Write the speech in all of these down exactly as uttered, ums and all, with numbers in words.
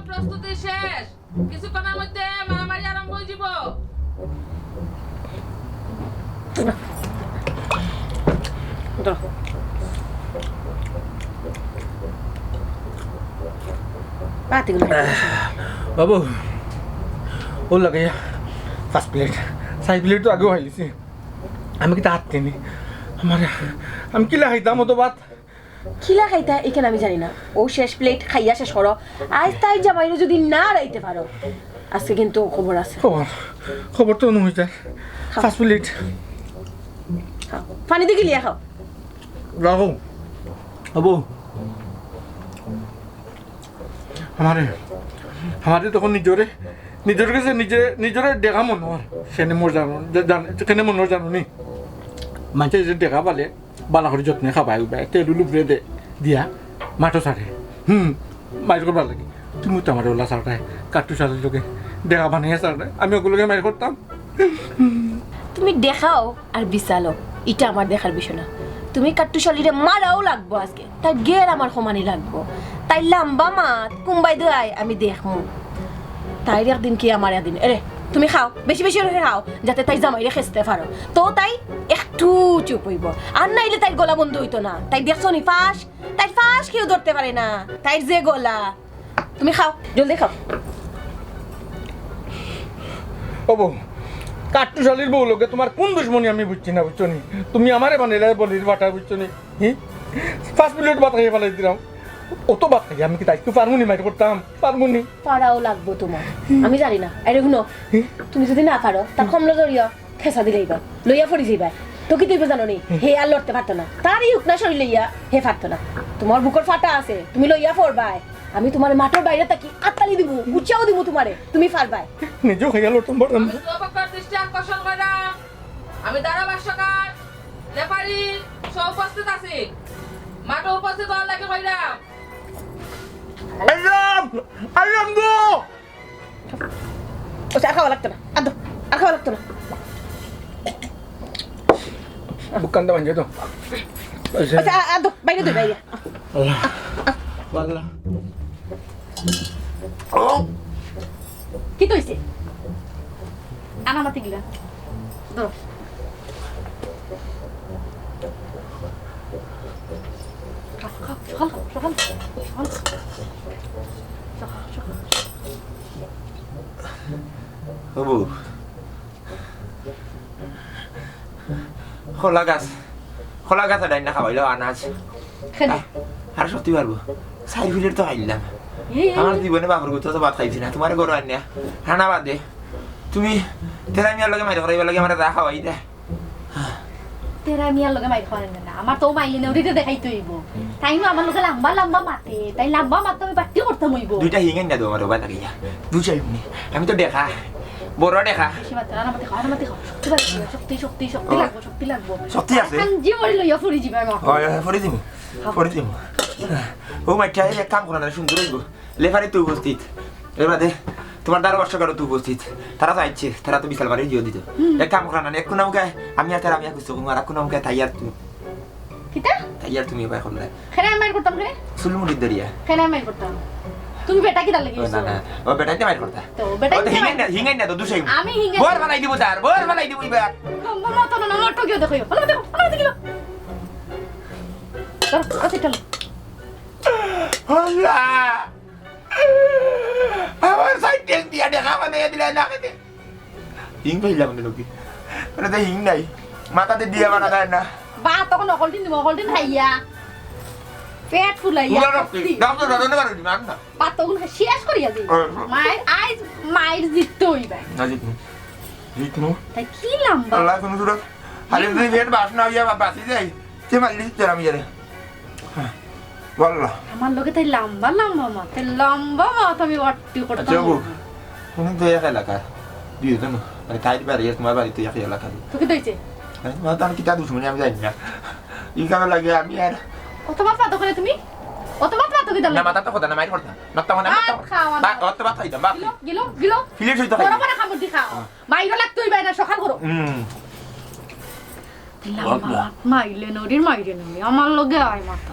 প্রস্তুতি শেষ। কিছুক্ষণের মধ্যে মারামারি আরম্ভ হয়ে যাব। বাবু, ও লাগে পাঁচ প্লেট, চার প্লেট তো আগেও খাইলিছি। আমি কিতা আত দিনি? আমার, আমি কিলা খাইতাম অত ভাত? কিলা খাইতা ইখান আমি জানি না। ও শেষ প্লেট খাইয়া শেষ করো। আইজ তাইর জামাইরে যদি না আরাইতে পারো, আজকে কিন্তু খবর আছে। খবর, খবর তো নু হইতা। খাও। পাঁচ প্লেট। খাও। পানি দি গিলিয়া খাও। রাখো। বাবু, আমারে, আমারে তখন নিজরে, নিজর গেছে নিজে, নিজরে দেখা মনে হয়। কেনে মনে হয় জানো, যে জান-, কেনে মনে হয় জানো নি? মানষে যে দেখা পালে, বালা করি যত্নে খাবায় উবায়, তেল উলু উপরে দে, দিয়া, মাঠো ছাড়ে। হুম, মাইর করবার লাগি। তুমি তো আমারে ওলা ছাড়রায়, কাট্টু শালির লগে দেখা বানাইয়া ছাড়রায়। আমি ওগুলোকে মাইর করতাম। তুমি দেখাও আর বিচালো, ইটা আমার দেখার বিষয় না। তুমি কাট্টু শালিরে মারাও লাগবো আজকে, তাইর গের আমার সমানি লাগবো। তাইর লাম্বা মাত কুম্বাই দেয় আমি দেখমু। তাইর একদিন কি আমার একদিন। এরে, তুমি খাও, বেশি বেশি করি খাও, যাতে তাইর জামাইরে খেচতে পারো। তো তাই একটু চুপ হইব, আর নাইলে তাইর গলা বন্ধ হইতো না। তাই দেখছো নি ফাঁস, তাইর ফাঁস কেউ ধরতে পারে না। তাইর যে গলা, তুমি খাও, জলদি খাও। ও বউ, কাট্টু শালির বউ লগে তোমার কোন দুশমনি আমি বুঝছি না, বুঝছো নি? তুমি আমারে বানাইলে বলির বাটা, বুঝছো নি? হি? পাঁচ প্লেট ভাত খাইয়া ফালাই দিলাম। অত ভাত খাইয়া আমি কিতা আইজকু পারমু নি মাইর করতাম? পারমু নি? পারাও লাগবো তোমার। আমি জানি না। আরে হুনো, হি? তুমি যদি না পারো, তা কমলো ধরিয়া খেচা দিলাইবা, লইয়া পড়ি যাইবা। তো কিতা অইবো জানো নি? হে আর লড়তে পারতো না, তার এই উকনা শরীর লইয়া হে পারতো না। তোমার বুকর ফাটা আছে, তুমি লইয়া পড়বায়। আমি তোমার মাঠর বাইরে থাকি আতালি দিমু, উৎসাহ দিমু তোমারে, তুমি পারবায়। নিজেও খাইয়া লড়তাম পারতাম না। আমি দুই পক্ষর দৃষ্টি আকর্ষণ করিলাম, আমি ধারাভাষ্যকার, রেফারি সহ উপস্থিত আছি, মাঠে উপস্থিত হওয়ার লাগি কইলাম। আল্লাহ! আল্লাহ গো! আচ্ছা, আর খাওয়া লাগতো না। আর দাও, আর খাওয়া লাগতো না। বুকখানটা ভাঙে তো। আচ্ছা, আর দাও, বাইরে দে, বাইরে। আল্লাহ। আল্লাহ। ও! কিতা অইছে? আনা মাতি গিলা। ধরো। খাও, খাও, সকাল খাও, সকাল খাও, সকাল খাও। সকাল, সকাল। ও বউ। কলা গাছ, কলা গাছ ডাইন না খাওয়াইলো আনাজ। খেলে। আ-, আর সত্যি পারবো। চাইর প্লেট তো খাইলাম। এই, এই, আমার এই। জীবনে বাপর গুতো তো ভাত খাইছি না। তোমার গরু আনিয়া। রানা বাদে। তুমি তেরা মিয়ার লগে মাইর করাইবার লগে আমার চা খাওয়াই দে। তেরা মিয়ার লগে মাইর খাওয়াই না। আমার তো মাইলে নেউরিতে দেখাইতে অইবো। তাই নু আমার লগে লম্বা লম্বা মাতে। তাই লম্বা মাত তো আমি বাট্টি করতাম অইবো। দুইটা হিং আনিয়া দেও আমার বাবা লাগিয়া। দুই চাইর মিনিট। আমি তো দেখা। বড় দেখা। বেশি মাত না, আমার দেখা, আমার দেখা। শক্তি লাগবো, শক্তি, শক্তি, শক্তি ও। লাগবো, শক্তি লাগবো। শক্তি আছে? এখন যে ওরে লইয়া ফুরি যাবে আমার। হয়, হয়, ফুরি দিমু। ফুরি দিমু। ও মাইটা, এই এক কাম করো না, সুন্দর অইবো। লেফারি তো উপস্থিত। এর বাদে তোমার ধারাভাষ্যকারও তো উপস্থিত। তারা তো আইছে, তারা তো বিশাল বাড়ি জিও দিত। হুম। এক কাম করো না, এক কোন মুখে আমি আর তারা আমি আর কিছু, আর কোন মুখে তাই আর তুমি। কিতা? তাই আর তুমি এবার করলে। কেনে আমি মাইর করতাম কেনে? চুল মুড়ি ধরিয়া। কেনে আমি মাইর করতাম? তুমি বেটা কিতা লাগি ও, না, অইছো? না। ও, বেটাইতে মাইর করতা। তো, বেটাইতে ও, তো হিঙাই মাইর না, হিঙাই না, তো দুষাই। আমি হিঙাই। বর ফালাই দিব তার, বর ফালাই দিব এবার। লম্বা মতো না, আমার টকিও দেখো। হলো দেখো, হলো দেখো। ধরো, আচ্ছা, চলো। আল্লাহ! আমার সাইড টেক দিয়া দেখা মানে দিলে না খেতে। হিং পাইলাম না লোকে। মানে তো হিং নাই। মাথাতে দিয়া বানা যায় না। বা, তখন অকলদিন দিব, অকলদিন খাইয়া। পেট ফুলাইয়া। পুরা রক্ত। শক্তি। ডাক্তার দাদা না পারবি, মান না। বা, তখন শেষ করিয়া দিই। হ্যাঁ। মায়ের, আইজ মায়ের জিততে অইবে। না জিতমু। জিতমু। তাই কি লম্বা? আল্লাহ, কোনো সুরত। খালি যদি পেট বাস না হইয়া বা-, বাঁচি যাই, সে মারলি তোর আমি জানি। হ্যাঁ। বললা। আমার লগে তাই লম্বা লম্বা মাত, তাই লম্বা মাত আমি ওয়াট্টি করতাম আচ্ছা, বাবু, না। তুমি তো এক এলাকা, দুইজন, মানে, তাই বাড়ি, তোমার বাড়ি তো এক এলাকা। তো কি হইছে? মানে, তোমার তো আমি কিতা দুশমনি আমি জানি না। এই কারণে লাগে আমি আর অত মাত মাতো করে তুমি? অত মাত মাতো কি না, তাহলে? মাথা তো কথা না, মাইর করতাম। মাথা মানে, ভাত মাথা। খাওয়া না। ভাত, অত ভাত খাইতাম, ভাত। গিলো, গিলো, গিলো। ফিলিট হইতো খাই। বড় বড় খাবার দি খাও। হ্যাঁ। বাইরে লাগতো হইবে না, সকাল করো। হুম। লম্বা মাত মাইলে নড়ির মাইরে নড়ি, আমার লগে আয় মাথা।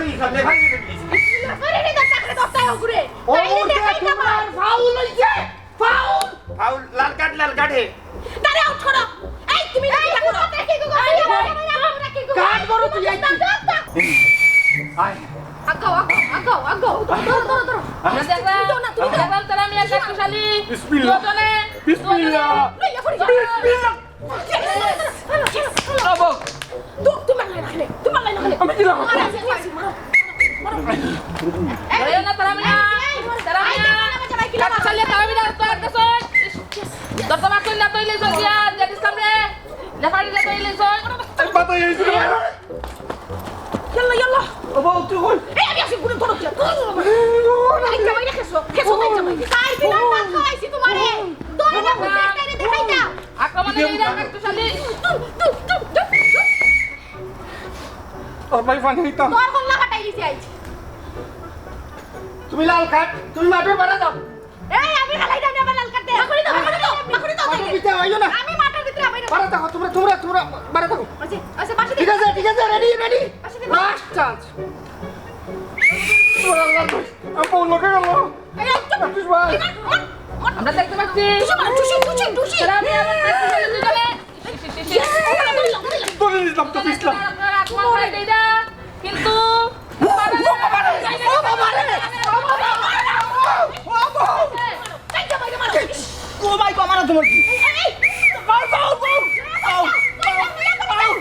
ও মুহূর্তে তোমার ফাউল হইছে। ফাউল। ফাউল, লাল কার্ড, লাল কার্ড হে। তারে আউট করো। এই, তুমি এই, কি করো? দেখি গো, এই, এই, এই, এই, এই, এই, কার্ড করো তুই, এই। আয়। আগাও, আগাও, আগাও, আগাও। ধরো, ধরো, ধরো। আমরা দেখলাম, তুমি দাও না, তুমি দাও। দেখলাম তারা মিয়া কাকুশালী। বিসমিল্লাহ। দুজনে, বিসমিল্লাহ। লইয়া পড়ি যাও। বিসমিল্লাহ। Yes, yes, yes, yes। আবো। তু-, তোমার লাইন রাখলে, তোমার লাইন রাখলে। আমি কি লাগাবো? মারো, মারো, মারো। এই, এই, না, তারা মিয়া। এই, এই, তারা এই, মিয়া। এই, এই, এই, এই, এই, এই, কাকুশালী, তারা মিয়া, তো একটা শট। Yes, yes। তোর তো মারতে না, তো ইলিশ হয়ে গিয়া, যে ডিসকাম রে। লেফারি রে, তো ইলিশ হয়ে। এই পাতা এই ছিল। ইয়াল্লা, ইয়াল্লা। ও বাবা, তুই কই? এই, আমি আসি, গুলি ধরো, ধরো, ধরো, ধরো। এই, জামাই রে, খেসো, খেসো, এই, জামাই। তাই দিলাম, ভাত খাওয়াইছি তোমারে। ধরো না, হুজুর, তাইরে দেখাই দাও। আক্রমণে এই রাখ একটু শালি। তুম, তুম, তুম, তুম, তুম। ওর ভাই পানি হইতাম। তোর গলা ফাটাই দিছি আইজ। তুমি লাল কার্ড, তুমি মাঠে বাড়া যাও। এই, আমি খেলাই যাই না, আমার লাল কার্ড দে। মাকুড়ি দাও, মাকুড়ি দাও, মাকুড়ি দাও, মাঠের ভিতরে আইও না। আমি মাঠের ভিতরে আইও না। বাড়া থাকো, তোমরা, তোমরা, তোমরা বাড়া থাকো। আচ্ছা, আচ্ছা, বাসি দে। ঠিক আছে, ঠিক আছে, রেডি, রেডি। বাসি দে। Last chance. ওরা লাল কার্ড। আমি বল লোকে গেল। এই, এই, চুপ। আব্দুস ভাই। এই, মার, মার, মার। আমরা দেখতে পাচ্ছি। টুসি মারো, টুসি, টুসি, টুসি। তারা আমি আমার দুজনে। Yes, ওখানে ধরে লাও, ধরে লাও। ধরে নিলাম তো, পিছলা। আপনারা আক্রমণ করে দেই না, কিন্তু ও বাবা রে, ও বাবা রে, ও বাবা রে, ও বাবা রে। এই যে বাইরে মারো। ও ভাই, কমানো তোমার কি? এই, এই, এই। বাউ, বাউ, বাউ। বাউ, বাউ, বাউ।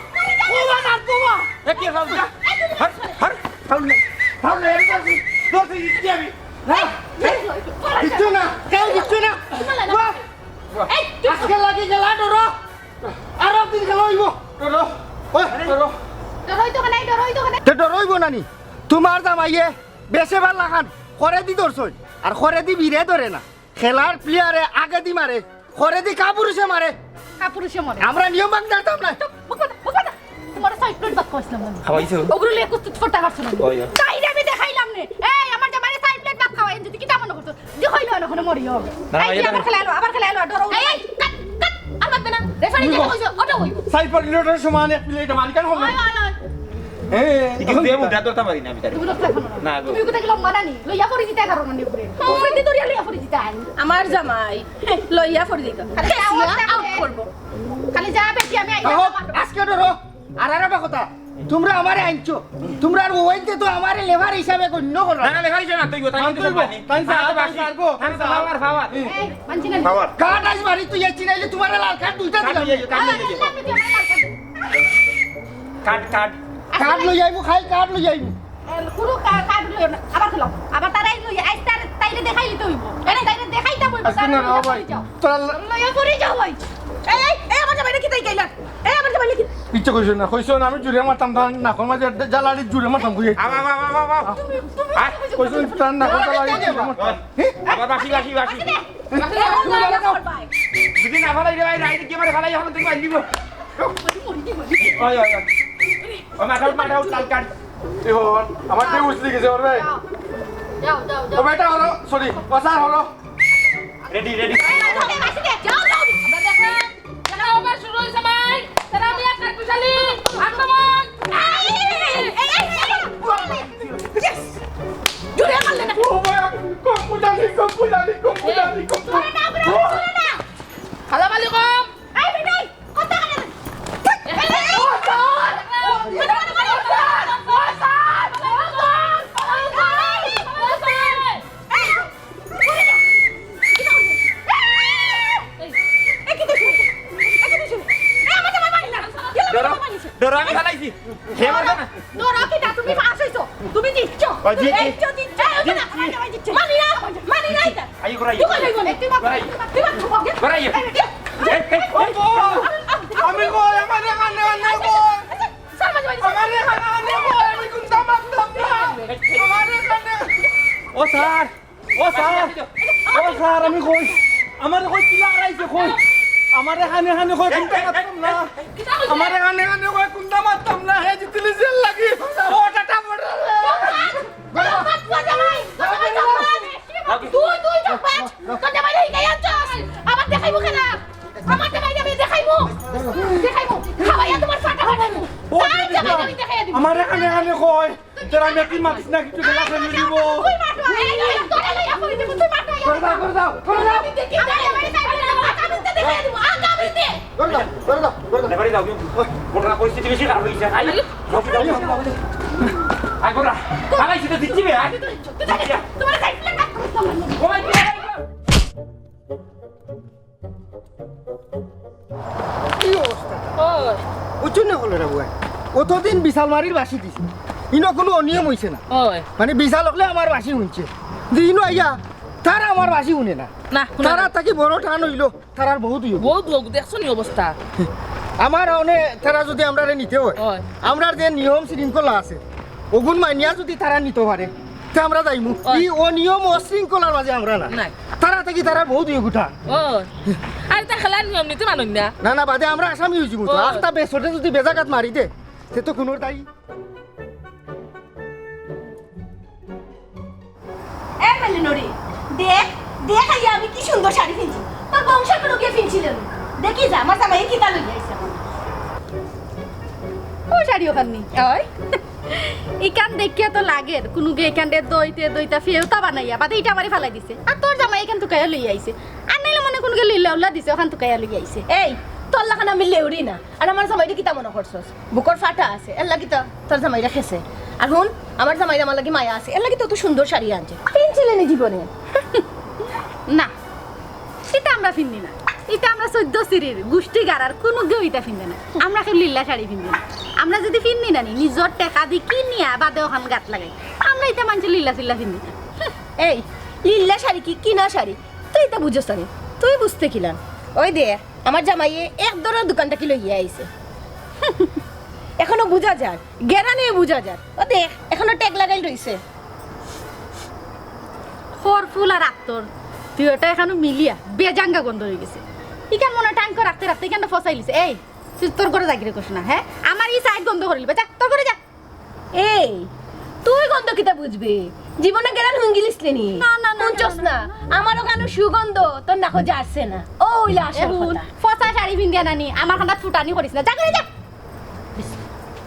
ও বাবা, বাবা। এ কি ফাউল? হর, হর, ফাউল নেই। ফাউল নেই, আমি বলছি। দোষ দিচ্ছি আমি। না, কিচ্ছু না, কেউ কিচ্ছু না। বাহ। এই, তুই আজকে লাগি খেলা ডরো। আরো দিন খেলা হইব। ডরো। ওই, ডরো। ডরো হইতো কেনে, ডরো হইতো কেনে? তে ডরো হইব না নি? তোমার জামাইয়ে বেশে বার লাখান করে দি ধরছইন। আর করে দি ভিড়ে ধরে না। খেলার প্লেয়ারে আগে দি মারে। করে দি কাপুরুষে মারে। কাপুরুষে মারে। আমরা নিয়ম ভাঙতে পারতাম না। চুপ, বকবা না, বকবা না। তোমার সাইড প্লেট ভাত খাওয়াইছিলাম আমি। খাওয়াইছো? ওগুলো লিয়ে কুস্তি ফোটা করছো না। ওই, ওই। তাইরে আমি দেখাইলাম নে। এই, আমার জামাইরে সাইড প্লেট ভাত খাওয়াই, যদি কিতা মনে করছো? যে কইলো না, কোনো মরিও। না, এই, এটা আবার খেলা এলো, আবার খেলা এলো, ডরো। এই, কাট, কাট, আর মারবে না। রেফারি তুমি যেটা কও। কইছো, ওটা হইব। সাইড প্লেটের সমান এক প্লেট মালিকান হবে। ওই, ওই, ওই। এ, কি এখন দেবো, দেবো, ধরতে পারি না আমি তারে। তুমি ধরতে পারো না। না গো। তুমি কোথায় গেলাম মানানি? লইয়া পড়ি দিতে পারো না নি উপরে। উপরে দিয়ে দরিয়া লইয়া পড়ি দিতে আই। আমার জামাই, লইয়া পড়ি দিতে। খালি আউট করবো। খালি যা বেশি আমি আইয়া আহো, আজকে ডরো। আর আর একটা কথা, তোমরা আমারে আনছো, তোমরা আর ওইতে তো আমারে লেবার হিসাবে গণ্য করো। না, না, লেবার হিসাবে না, তুই কোথায় মানতে হইব। তাই স্যার, তাই স্যার গো। তাই স্যার। পাওয়ার, পাওয়ার। এই, মানছি না। পাওয়ার। কাট আইজ মারি তুই এসছি নাইলে তোমার লাল কার্ড দুইটা কাট দিলাম। লই আইও, কাট লই আইও। কাট, কাট। কাট লই আইবো, খাই কাট লই আইবো। এ, কোনো কা-, কাট লইও না। আবার খেলো। আবার তারাই লই, আইজ তার, তাইরে দেখাই দিতে হইব। আরে, তাইরে দেখাইতে হইব। আজকে তার না, লইয়া না, ভাই। পড়ি যাও। তোরা ল- লইয়া পড়ি যাও, ভাই। এই, এই, এই, আমার জামাইরে কি তাই কইলা? এই, আমার জামাইরে কি? কিচ্ছু কইছো না, কইছো না, আমি জুরে মারতাম, তার নাকর মাঝে একটা জ্বালানি জুরে মারতাম, কই? আবা, আবা, আবা, আবা, আবা। তুমি, তুমি আয়, কি কইছো? কইছো, তার নাকর জ্বালানি জুরে মারতাম। হ্যাঁ? আবার বাসি, বাসি, বাসি। বাসি দে। বাসি দে, বাসি দে। যদি না ফালাই রে ভাই, রাইট গিয়ে মারে ফালাই, এখন তুমি মারি দিব। ওই, ওই, ওই। ও, মাথা উঠ, মাথা উঠ, লাল কার্ড। এ বাবা, আমার দিয়ে উছলি গেছে, ওর ভাই। যাও, যাও, যাও। ও বেটা, হলো, সরি, ও স্যার, হলো। Ready, ready. এই, এই, এই, এই, যাও, যাও। আমরা দেখলাম, খেলা ওভার শুরু হয়েছে ভাই। তারা মিয়া কাকুশালী, আক্রমণ। এই, এই, এই, এই, এই, এই। Yes। জুরে মারলে না। ও ভাই, কম্পু জানি, কম্পু জানি, কম্পু জানি, কম্পু। ধরে না, ধরে না, ধরে না। খেলা মালিক কম। এই, বেটাই, কথা বলে না। এই, এই, এই। ডরো, ডরো, আমি ফালাইছি। হে মারবে না। ডরো কি না? তুমি পাস হইছো। তুমি জিতছো। ও, জিতছি। এই তো জিতছো। এই, জিতছি। না, না, জিতছো। মানি না, মানি না এটা। আই, ঘুরাই। তুই কোথায় বলে? তুই মার, ঘুরাই। তুই মার, তুই মার। ঘুরাই। এই, এই, এই, এই, এই, ও, ও, আমি কই? আমার এখানে, আমি কই? আচ্ছা, স্যার, মাঝে মাঝে। আমার এখানে, আমি কই? আমি কোনটা মারতাম না? আমার এখানে। ও স্যার, ও স্যার, ও স্যার, আমি কই, আমারে কই কিলা আড়াইছে কই, আমারে কানে কানে কই কোনটা মারতাম না, আমারে কানে কানে কই কোনটা মারতাম না, হে জিতলি জেল লাগি, ও টাটা বড়। তুই, তুই চুপ কর। তোর জামাই এই গায়ে আনছস। আমার দেখাইবো খেলা। আমার জামাই আমি দেখাইবো। দেখাইবো। খাওয়াইয়া তোমার ফাটা ফাটাইবো। তাই জামাই আমি দেখাইয়া দিব। আমারে কানে কানে কই। তোরা মেকি মাতিস না, কিছু খেলা খেলে দিব। তুই মার, মার, এই, এই, তোরে লইয়া আগামীতে কি জানি, আগামীতে দেখাই দিব, আগামীতে। ঘরে যাও, ঘরে যাও, ঘরে যাও। ঘটনা পরিস্থিতি বেশি খারাপ হইছে। আই, আই, ঘটনা। আগাই সেটা দিচ্ছি বে, আই। তোমার সাইকেল কাট করতাম না। ও ভাই, কি অবস্থা? কি অবস্থা? ওই। বুঝছইন না হলো রে বুয়া? অতদিন বিশাল মারির বাঁশি দিছে। ইনো কুনু অনিয়ম অইছে না। ওই। মানে বিশাল অকলে আমার বাঁশি হুনছে। যে ইনো আইয়া তারা আমার বাঁশি হুনে না। না, হুনে তারা না। থাকি বড় টান অইলো, তারার বহুত অইব। বহুত অইব, দেখছো নি অবস্থা? আমার অনে তারা যদি আমরারে নিতে অয়, ওই। আমরার যে নিয়ম শৃঙ্খলা আছে, অগুন মানিয়া যদি তারা নিতে পারে, তে আমরা যাইমু। ওই। ই অনিয়ম অশৃঙ্খলার মাঝে আমরা না। নাই। তারা থাকি তারার বহুত অইব গুটা। ওই। আর তা খেলার নিয়ম নীতি মানইন না। না, না, বাদে আমরা আসামি অইযিমু তো। ওই। আখতা বেসরে যদি বেজাগাত মারি দে, তে তো কুনুর দায়ী। এ মেলিনরি, দেখ, দেখ আইয়া আমি কি সুন্দর শাড়ি ফিনছি। তোর বংশর কুনু গিয়া ফিনছিল নি? দেখি যা, আমার জামাইয়ে কিতা লইয়া আইছে। ও শাড়ি অখান নি? ওই। ইখান দেখিয়া তো লাগের, কুনু গিয়া ইখানরে দইতে দইতা ফেউতা বানাইয়া, বাদে ইটা বাড়ি ফালাই দিছে। আর তোর জামাই ইখান তুকাইয়া লইয়া আইছে। আর নাইলে মনে কুনু গিয়া লিল্লা উল্লা দিছে, অখান তুকাইয়া লইয়া আইছে। এই, তোর লাখান আমি লেউরি না। আর আমার জামাইরে কিতা মনে করছস? বুকর ফাটা আছে, এর লাগি তো তোর জামাইরে খেছে। আর হুন, আমার জামাইর আমার লাগি মায়া আছে, এর লাগি তো অত সুন্দর শাড়ি আনছে। ফিনছিলে নি জীবনে? না, ইতা আমরা ফিন্দি না। ইতা আমরা চৈদ্দ সিরির গুষ্টি গাড়ার কুনু গেউ ইতা ফিন্দে না। আমরা কেউ লিল্লা শাড়ি ফিন্দি না। আমরা যদি ফিন্দি না নি, নিজর টেকা দি কিনিয়া বাদে অখান গাত লাগাই। আমরা ইতা মানষে লিল্লা সিল্লা ফিন্দি না। এই, লিল্লা শাড়ি কি কিনা শাড়ি? তুই ইতা বুঝস না নি? তুই বুঝতে কিলান? ওই দে, আমার জামাইয়ে এক দরের দোকান থাকি লইয়া আইছে। এখনো বুঝা যার, গেরানে বুঝা যার। ও দেখ, এখনো ট্যাগ লাগাইল রইছে। খরফুল আর আতর, দুইওটা এখনো মিলিয়া বেজাঙ্গা গন্ধ অইগেছে। ইখান মনে হয় ট্যাঙ্ক রাখতে রাখতে ইখানটা ফসাইলিছে। এই, তুই তোর ঘরে যাগি রে কস না, হ্যাঁ? আমার ই সাইড গন্ধ করিলিবে, যা, তোর ঘরে যা। এই, তুই গন্ধ কিতা বুঝবে? জীবনে গেরান হুঙ্গিলিছলে নি? না, না, না, হুনছস না, না, না, না। আমার অখানো সুগন্ধ তোর নাকো যাচ্ছে না। ও অইলা আসল কথা। ফসা শাড়ি ফিন্দিয়া নানি, আমার খান্দাত ফুটানি করিস না। যা ঘরে যা।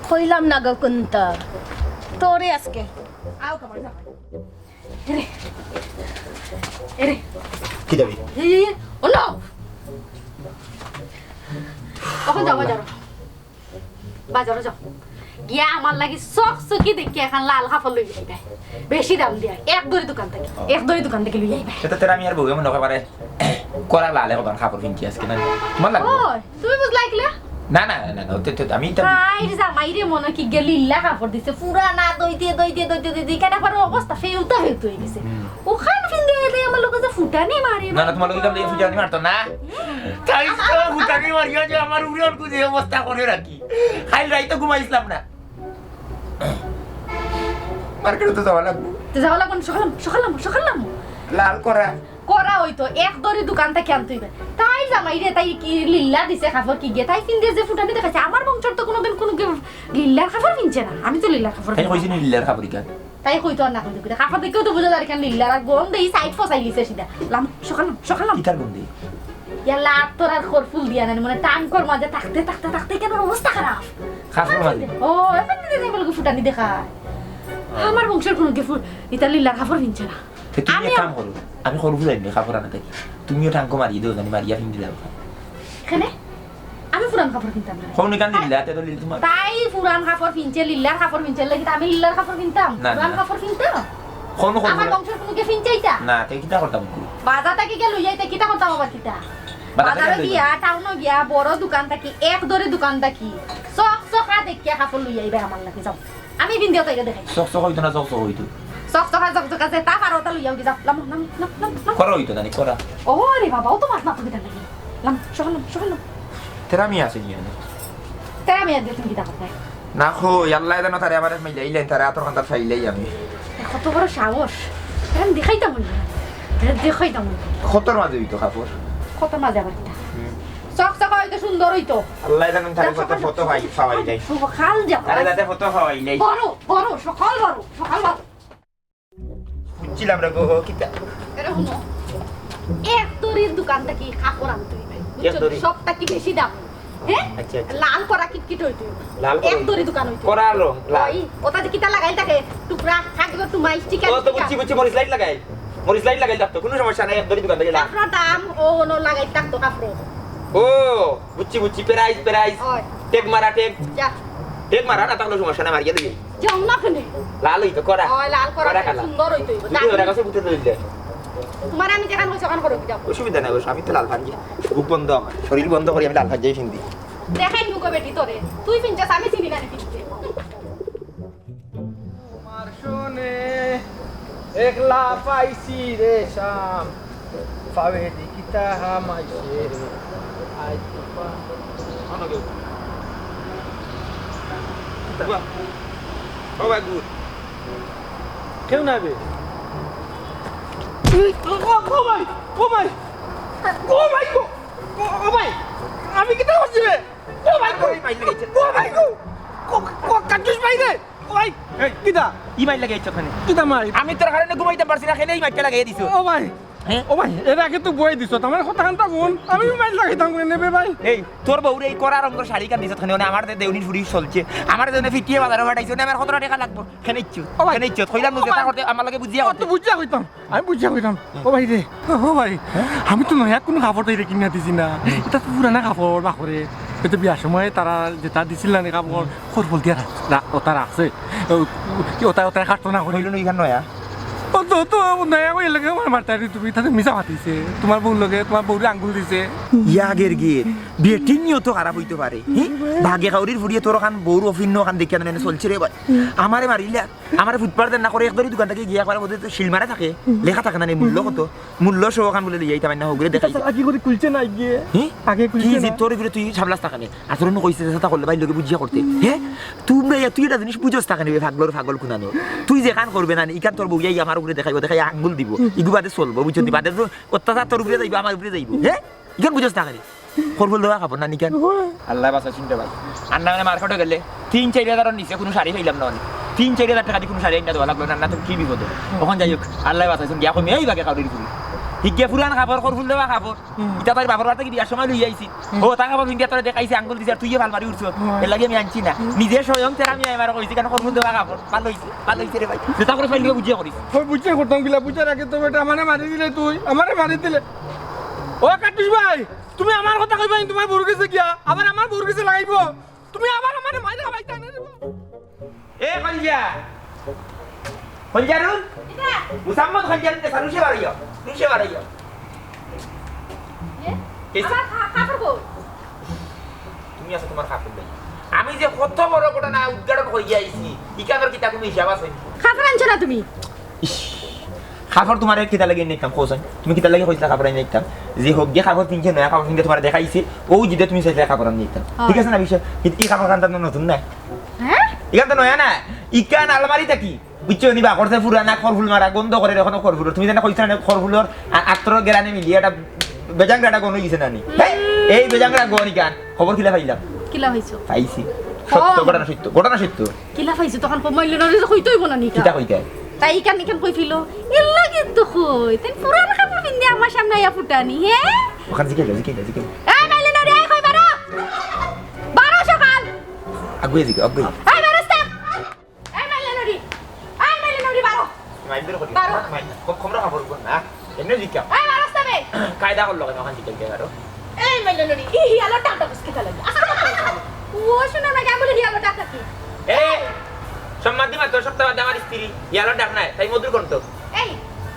কইলাম না গো কুন্তা। তোরে আজকে। আও কামাল যা। এরে। এরে। কি দাবি? এই, এই, এই, ও না। অখন যাও, বাজারো। বাজারো যাও। গিয়া আমার লাগি চকচকি দেখিয়া এখান লাল কাপড় লইয়া আইবায়। বেশি দাম দিয়া। এক দরি দোকান থাকি। এক দরি দোকান থাকি লইয়া আইবায়। ইটা তো আমি আর বউয়ে মনে করে করা লাল একখান কাপড় ফিনছি আজকে না। তোমার লাগবো? ওই, তুমি বুঝলা কিলা? না, না, না, না, ওতে তো আমি তো তাইর জামাইরে মনে কি গেল ইল্লা কাপড় দিছে, পুরানা দইতে, দইতে, দইতে, দইতে, কেন করে অবস্থা ফেউতা, ফেউতা অইগেছে। হুম। অখান ফিন্দে এলে আমার লগে যে ফুটানি মারে। না, না, তোমার লগে তো ফুটানি মারতো না। তাই তো ফুটানি মারিয়া যে আমার উড়ন কুজে অবস্থা করে রাখি। কাইল রাইতো ঘুমাইছলাম না। মার্কেটে তো যাওয়া লাগবো। তো যাওয়া লাগবো না, সকালাম, সকালাম, সকালাম। লাল করা। করা অইতো, এক দরি দোকান থাকি আনতে অইবে। তাইর জামাইরে, তাই কি লিল্লা দিছে কাপড় কি গিয়ে, তাই ফিন্দে যে ফুটানি দেখাইছে। আমার বংশর তো কোনোদিন কোনো কেউ লিল্লার কাপড় ফিনছে না, আমি তো লিল্লার কাপড় তাই ফিনতাম কইছি না। লিল্লার কাপড় ইখান। তাই কইতো আর না কইতো কিতা, কাপড় দেখেও তো বুঝা যায় কেন লিল্লার আর গন্ধে ই সাইড ফসাইলিছে সিধা। লাম, সকালাম, সকালাম। কিতার গন্ধে? ইয়াল্লা, আতর আর খরফুল দিয়া নানি, মানে, ট্যাঙ্কর মাঝে থাকতে, থাকতে, থাকতে কেন অবস্থা খারাপ। কাপড়র মাঝে? ও, এখন দিকে যাই বলে ফুটানি দেখায়। আমার বংশর কোনো গিয়ে ফু-, ইতা লিল্লার কাপড় ফিনছে না। তে তুমি আমি এক কাম আম- করো, আমি খরফুল আনি কাপড় আনা থাকি। তুমিও ট্যাঙ্কো মারিয়ে দেও, জানি মারিয়া ফিন্দি দাও। এখানে? আমি পুরান কাপড় কিনতাম না। কোন কান লিল্লা, তে তো লিল তোমার। তাই পুরান কাপড় ফিনছে, লিল্লার কাপড় ফিনছে, লাগি আমি লিল্লার কাপড় কিনতাম? না, পুরান না। কাপড় কিনতাম? কোন, কোন আমার পুরান? বংশর কোনো গিয়ে ফিনছে ইতা? না, তে কিতা করতাম? বাজার থাকি গিয়া লইয়া আইতে কিতা করতাম আবার কিতা? বাজার থাকি বাজারো লইয়া গিয়া, টাউনো গিয়া, বড় দোকান থাকি, এক দরে দোকান থাকি, চকচকা দেখিয়া কাপড় লইয়া আইবে আমার লাগি, যাও। আমি ফিন্দিয়া তাইরে দেখাই। চকচকা অইতো না, চকচকা অইতো। চকচকা, চকচকা যে তা পারো তা লইয়া আউগি, যাও। লামো, লামো, লামো, লামো, লামো। করা অইতো না নি, করা। ও রে বাবা, ও তো মাছ না তুমি তার লাগি। লামো, সকাল লামো, সকাল লামো। তেরা আমি আছি নি এনে। তেরা আমি আর দেখুন কিতা করতে। না খো, আল্লাহ জানো তারে আমার মাইলাইলেন, তারে আতর কান্দার ফাইলাই আমি। কত বড় সাহস। আমি দেখাইতাম অইবো। দেখাইতাম অইবো। কতর মাঝে অইতো কাপড়? কতর মাঝে আবার কিতা? হুম। চকচকা অইতো, সুন্দর অইতো। আল্লাহ জানেন তারে যা, কত সকাল ফটো যা। পাই, পাওয়াই নাই। সকাল যা। আরে যাতে ফটো পাওয়াই নাই। বড়, বড়, সকাল বড়, সকাল বড়। বুঝছিলাম রে গো, কিতা? এরে হুনো। এক দরির দোকান থাকি কাপড় আনতে অইবে। এক বুঝছো? দরি? সব থাকি বেশি দাম। হ্যাঁ? আচ্ছা, আচ্ছা। লাল করা কিটকিট অইতো। লাল করা এক অইতো। দরি দোকান অইতো। করা আলো, লাল। ওই, ওটা যে কিতা লাগাইল থাকে, টুকরা, কাগজ, টুমাই, স্টিকার, ও তো স্টিকার। বুঝছি, বুঝছি, মরিচ লাইট লাগাই। মরিচ লাইট লাগাই থাকতো, কুনু সমস্যা নাই, এক দড়ি দোকান থাকি লাও। কাপড়র দাম, ও, অনো লাগাই থাকতো কাপড়। ও, বুঝছি, বুঝছি, প্রাইস, প্রাইস। অয়। টেক মারা, টেক। যা। টেক মারা না থাকলে সমস্যা নাই, মারিয়া দিবি। যাও না কেনে? লাল অইতো, করা। অয়, লাল করা, করা কালার। সুন্দর অইতো। দুই হাজার কাছে বুঝতে দিলে। তুমারে আমি যেখান কইছি, ওখান করো, যাও। অসুবিধা নাই, অবশ্য আমি তো লাল পাঞ্জি। বুক বন্ধ আমার, শরীর বন্ধ করি আমি লাল পাঞ্জাবি পিন্দি। দেখাই নুকো বেটি তোরে। তুই পিনছস, আমি চিনি না রে পিনতে। তোমার সনে একলা পাইছি রে শাম, পাবে দেখিতা হামাইছে। আই তুফান। ও ভাই, গুড। কেউ নাই বে। ও, ও, ও ভাই, ও ভাই, ও ভাই গো, ও, ও ভাই, আমি কিতা করছি বে? ও ভাই গো, এই মাইর লাগাইছে। ও ভাই গো, ও, ও, কাটুস ভাই রে, ও ভাই, এই, কিতা? ই মাইর লাগাইছে ওখানে। কিতা মাইর? আমি তোর কারণে ঘুমাইতাম পারছি না, খেলে ই মাইরটা লাগাই দিছো। ও ভাই, হ্যাঁ? ও ভাই, এর আগে তো বই দিছো, আমার কথা কানতা হুন, আমি মাইর লাগাইতাম কেনে বে ভাই? এই, তোর বউরে এই কড়া রঙর শাড়ি কান দিছত কেনে? মানে আমার যে দেউনির ফুড়ি চলছে, আমার জন্য ফিটিয়ে বাজারে পাঠাইছো, না আমার কতটা টাকা লাগবো? খেনে ইচ্ছু, ও ভাই। খেনে ইচ্ছু, কইলাম না, ও যেটা ভাই। করতে আমার লগে বুঝিয়া ও, করতে। তো বুঝিয়া কইতাম, আমি বুঝিয়া কইতাম। ও ভাই রে, ও ভাই, আমি তো নয়া কুনু কাপড় তাইরে কিনা দিছি না, ইটা তো পুরানা কাপড়, বাকরে, ইটা বিয়ার সময় তারা যেটা দিছিল না নি কাপড়, খরফল দিয়া রাখ-, রা-, ওটা রাখছে, ও, কি ওটা, ওটা কাটতো না করে। হইল না, ইখান নয়া। ও তো, তো নয়া কই লাগে আমার মারতারি তুমি, তাতে মিছা মাতিছে। তোমার বউর লগে, তোমার বউরে আঙ্গুল দিছে। ইয়া গের গিয়ে, বেটির নিয়ত খারাপ অইতো পারে। হি? ভাগে কাউরির ফুড়িয়ে তোর ওখান বউর অফিন্ন ওখান দেখিয়া না চলছে রে ভাই। আমারে মারিলা, আমারে ফুটপাত দেন না করে এক দড়ি দোকান থাকি গিয়া একবার মধ্যে তো সিল মারা থাকে, লেখা থাকে না নি মূল্য কত, মূল্য সহ ওখান বুলে লইয়া আইতাম না হগুরে দেখাই। আগে করে খুলছে না গিয়ে। হি? আগে কি খুলছে যে না। তোর উপরে তুই সাবলাস থাকে নি? আর তোর অন্য কইছে যে তা করলে ভাই লগে বুঝিয়া করতে। হে? তুমরা ইয়া, তুই এটা জিনিস বুঝস থাকে নি, পাগলর পাগল কুনানো। তুই যেখান করবে না, ইখান তোর বউয়াই আমার উপরে দেখাইবো, দেখাই আঙ্গুল দিব। ইগু বাদে চলবো, বুঝছো নি? বাদে তো অত্যাচার তোর উপরে যাইবো, আমার উপরে যাইবো। হে? ইখান বুঝস থাকে নি? খরফল দেওয়া কাপড় না নিকান? আল্লাহ বাঁচাইছুন রে ভাই। আর না মানে মার্কেটে গেলে তিন চাইর হাজারর নিচে কুনু শাড়ি পাইলাম না অনে। তিন চাইর হাজার টেকা দি কুনু শাড়ি আইনা দেওয়া লাগলো না, না তো কি বিপদ অয়। অখন যাই হোক, আল্লাহ বাঁচাইছুন, গিয়া কমি এই বাগে কাউরির ফুড়ি। হিগিয়া পুরান কাপড়, খরফল দেওয়া কাপড়। হুম। ইটা তাইর বাপর বাড়ি থাকি বিয়ার সময় লইয়া আইছি। হুম। ও, তা কাপড় পিন্দিয়া তোরে দেখাইছি, আঙ্গুল দিছে, আর তুই যে ফাল মারি উঠছস। হুম। এর লাগি আমি আনছি না। হুম। নিজে স্বয়ং তেরা মিয়া আমার কইছি, কেন খরফল দেওয়া কাপড়, ভালা অইছে, ভালা অইছে রে ভাই। যেটা করে ফাইল বুঝিয়া করিস। ওই বুঝিয়া করতাম কিলা, বুঝার আগে তো বেটা আমারে মারি দিলে তুই, আমারে মারি দিলে। ও কাটুস ভাই, তুমি আমার কথা কইবা নি, তোমার বউর গেছে গিয়া, আবার আমার বউর গেছে লাগাইবো। তুমি আবার আমারে মাইরা খাবাইতা না রে। এ খঞ্জা, খঞ্জারুন? কিতা? মুসাম্মদ খঞ্জারুন কে সারুষে বাড়াইও, রুষে বাড়াইও। এ? কিসে? আমার কা-, কাপড় কই? তুমি আছো তোমার কাপড় নাই। আমি যে কত বড় ঘটনা উদ্ঘাটন করিয়া আইছি, ইখানর কিতা কুনু হিসাব আছে? কাপড় আনছো না তুমি? ইশ, কাপড় তোমারে কিতা লাগি নিতাম, কও চাইন? তুমি কিতা লাগি কইছিলা কাপড় আনি নিতাম? যে হগুয়ে কাপড় পিনছে, নয়া কাপড় পিনছে তোমারে দেখাইছে, ও জিদে তুমি চাইছিলা কাপড় আনি নিতাম। ঠিক আছে না বিষয়? ই, ই কাপড় খান তো নতুন না। হ্যাঁ? ইখান তো নয়া না। ইখান আলমারি থাকি। বুঝছো নি বা? করছে পুরানা খরফুল মারা, গন্ধ করে এখনো খরফুলর। তুমি জানো কইছিলা না খরফুলর আ-, আতরর গেরানে মিলিয়া এটা বেজাংরা এটা গন্ধ অইছে না নি? হে? এই বেজাংরা গন্ধ ইখান। খবর কিলা পাইলাম? কিলা পাইছো? পাইছি। ও। সত্য, ঘটনা সত্য। ঘটনা সত্য। কিলা পাইছো? তখন কমাইলে না, রে, কইতে অইবো না নি? কিতা কইতে? তাই ইখান ইখান কই ফেলো? এর লাগি তো কই। তাই পুরান কাপড় পিন্দে আমার সামনে আইয়া ফুটানি, হে? ওখান জিকে গেল, জিকে গেল, জিকে গেল। এই মাইলে না রে, এই কই বারো। বারো সকাল। আগুয়ে জিকে, আগুয়ে। এই বারো স্টেপ। এই মাইলে না রে। এই মাইলে না রে, বারো। মাইল ধরে করি। বারো। মাইল না। খুব খমরা খবর বল না। এমনি জিকা। এই বারো স্টেপ। কায়দা করলো কেন ওখান জিকে গেল আরো? এই মাইলে না রে। ই হিয়ালো টাকা বুঝ কিতা লাগে? আস্তে কথা বল। ও শোনা না, কেমন হিয়ালো টাকা কি? এ, সম্মান দি মাত্র সপ্তাহ বাদে আমার স্ত্রী, ইয়ালো ডাক নাই, তাই মধুর কণ্ঠ। এই,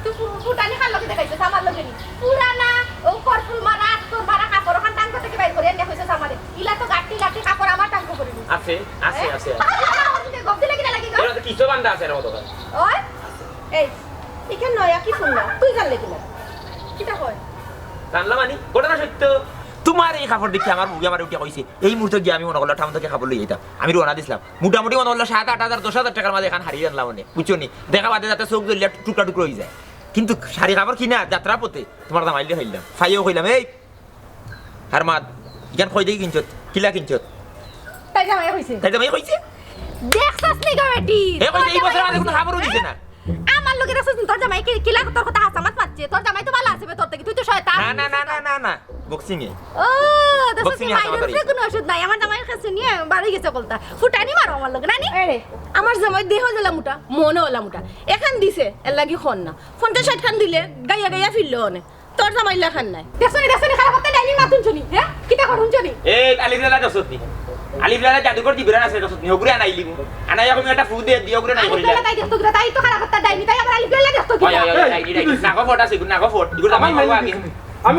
তুই ফু-, ফুটানি কার লগে দেখাইছস? আমার লগে নি। পুরানা, ও করফুল মারা, তোর মারা কাপড়, ওখান টাঙ্গ থেকে বাইর করে এনে কইছস আমারে। ইলা তো গাট্টি লাট্টি কাপড় আমার টাঙ্গ করে দিস। আছে, আছে, হ্যাঁ? আছে, আছে। আমার দিকে গপ দিলে কিনা লাগি গো? এরা তো কিছু বান্ধা আছে না কত? ওই, এই, এখানে নয়া কি শুনলা? তুই জানলে কিনা? কিটা কয়? জানলাম মানে, ঘটনা সত্য। তোমার এই কাপড় দেখে আমার মুখে আমার উঠে কইছে, এই মুহূর্তে গিয়ে আমি মনে করলাম টাউন থেকে কাপড় লই যাইতাম। আমি রওনা দিছিলাম। মোটামুটি মনে করলো সাত আট হাজার, দশ হাজার টাকার মাঝে এখান হারিয়ে আনলাম মানে। বুঝছো নি? দেখা বাদে যাতে চোখ জ্বলিয়া টুকরা টুকরা হয়ে যায়। কিন্তু শাড়ি কাপড় কিনা যাত্রা পথে তোমার জামাইলে খাইলাম। ফাইও কইলাম, "এই, হারমাদ, ইখান কই দেখি কিনছত? কিলা কিনছত?" তাই জামাই কইছে। তাই জামাই কইছে? দেখছস নি গো বেটি? এ কইছে, "এই বছর আমাদের কোনো কাপড়ও দিছে না।" আমার লগে দেখছস নি? তোর জামাই কি, কিলা তোর কথা হাসামাত মারছে? তোর জামাই তো ভালো আছে বে তোর থেকে, তুই তো শয়তান। না, না, না, না, না, না। বক্সিং এ। ও, তো বক্সিং সত্যি এ হামাগুড়ি। মাইরর কোনো ওষুধ নাই। আমার জামাইর কাছে নিয়া বাড়ি গেছে কলতা। ফুটানি মারো আমার লগে, নানি? আরে, আমার জামাই দেহ যেলা মোটা, মনও ওলা মোটা। এখান দিছে, এর লাগি খন না। পঞ্চাশ ষাট খান দিলে, গাইয়া গাইয়া ফিরলো অনে। তোর জামাই লাখান নাই। দেখছো নি, দেখছো নি, খারাপ কথা ডাইনি মাতুন শুনি, হ্যাঁ? কিতা করুন শুনি? এ, আলিফ লালা দেখছত নি? আলিফ লালা জাদুকর জিবরান আছে দেখছত নি? ওগুরে আনাইলিমু। আনাইয়া কমি একটা ফু দে, দিয়া ওগুরে নাই আলিফ করিলা। লালা তাই দেখতো কিতা? তাই তো খারাপ কথা ডাইনি, তাই আবার আলিফ লালা দেখতো কিতা? ওই, ওই, ওই, এই, ডাইনি, এই, ডাইনি। এই, নাকো ফট আছে, নাকো ফট। ইগুর জামাই আমার মরবো আগে। আমি